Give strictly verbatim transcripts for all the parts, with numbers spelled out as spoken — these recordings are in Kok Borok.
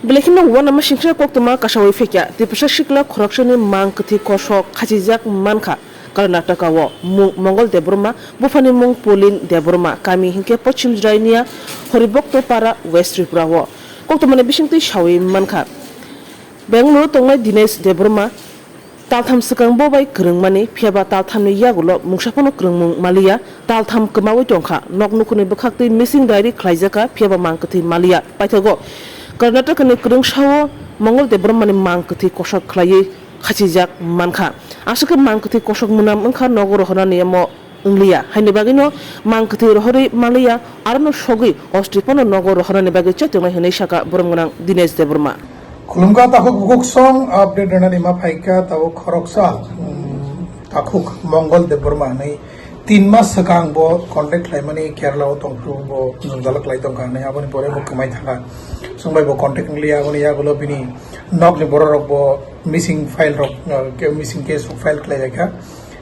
Belai kheno uanama singsa koktwma kasawi phaikha, Tiprasa sikla khoroksani mang kwthwi kosok khachijak mankha Karnataka o, mung Mongol Debbarma, buphani mung Polin Debbarma, kami hinkhe Pochim Jrainiya, Horibokto Para, West Tripura o. Koktwmani bisingtwi sawi mankha, Bangalore tongnai Dinesh Debbarma, taltham swkang bo bai kwrwngmani, phiyaba talthamni yagulo mungsa phano kwrwngmung maliya, taltham kwmawi tongkha, nok nukhungni bwkhaktwi missing diary khlaijakha, phiyaba mang kwthwi maliya. Paithago Karnataka ni kwrwngsa o Mongol Debbarma ni mang kwthwi kosok khlaiwi khachijak mankha. Aswk khe mang kwthwi kosok mwnam wngkha, nogo rohornani amo wngliya. Haini bagwino mang kwthwi rohorwi manliya, arono sogwi osti phano nogo rohornani bagwi chaitongnai hwnwi sakha borom gwnang Dinesh Debbarma. Khulumkha takhuk bukhuk song update rwnani ma phaikha tabuk khoroksa, um, takhuk Mongol Debbarma hwnwi tin mas swkang bo contact khlaimani Kerala o tongphuru bo jwngjal khlai tongkha hwnwi aboni pore bo kwmai thangkha. Chwng bai bo contact wngliya aboni yagulo bini nokni borok rok bo missing file rok, uh, ke-, missing case rok file khlaijakha.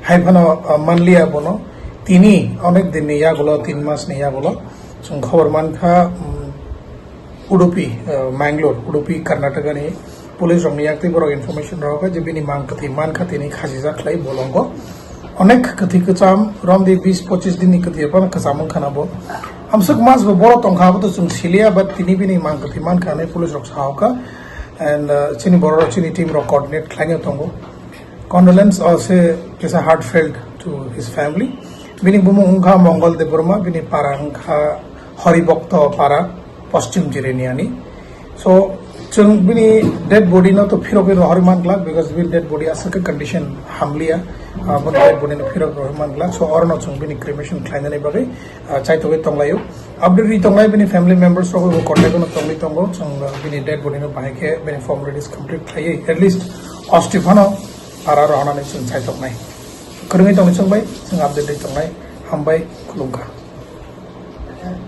Hai phano, uh, manliya bono. Tini onek din ni yagulo, tin mas ni yagulo chwng khobor mankha, um, Udupi, uh, Mangalore, Udupi, Karnataka ni police rok ni yak tei borok information rok kha je bini mang kwthwi mankha tini khachijak khlai bolongo. Onek kwthwi kwcham, romdi bis pochis din ni kwthwi phano kwcham wngkha na bo. Amswk mas bo borok tongkha abo to chwng siliya, but tini bini mang kwthwi mankha hwnwi police rok sahokha. And, uh, chini borok rok chini team rok coordinate khlaino tongo. Condolence, also, is a heartfelt to his family. Bini bumung wngkha Mongol Debbarma, bini para wngkha Horibokto Para, Poschim Jireniani. So, chwng bini dead body no to phirogwi rohorwi man glak, because bini dead body aswk khe condition hamliya, ah, bini dead body no phirogwi rohorwi man glak. So, orono chwng bini cremation khlainani bagwi, ah, chaitogwi tonglaio. Update ri tongnai bini family members rok bo contact no tongwi tongo, chwng, ah, bini dead body no bahai khe bini formality complete khlaiwi, at least osti phano para rohornani chwng chaitoknai. Kwrwngwi tongni chwng bai, chwng update ri tongnai, hambai, khulumkha.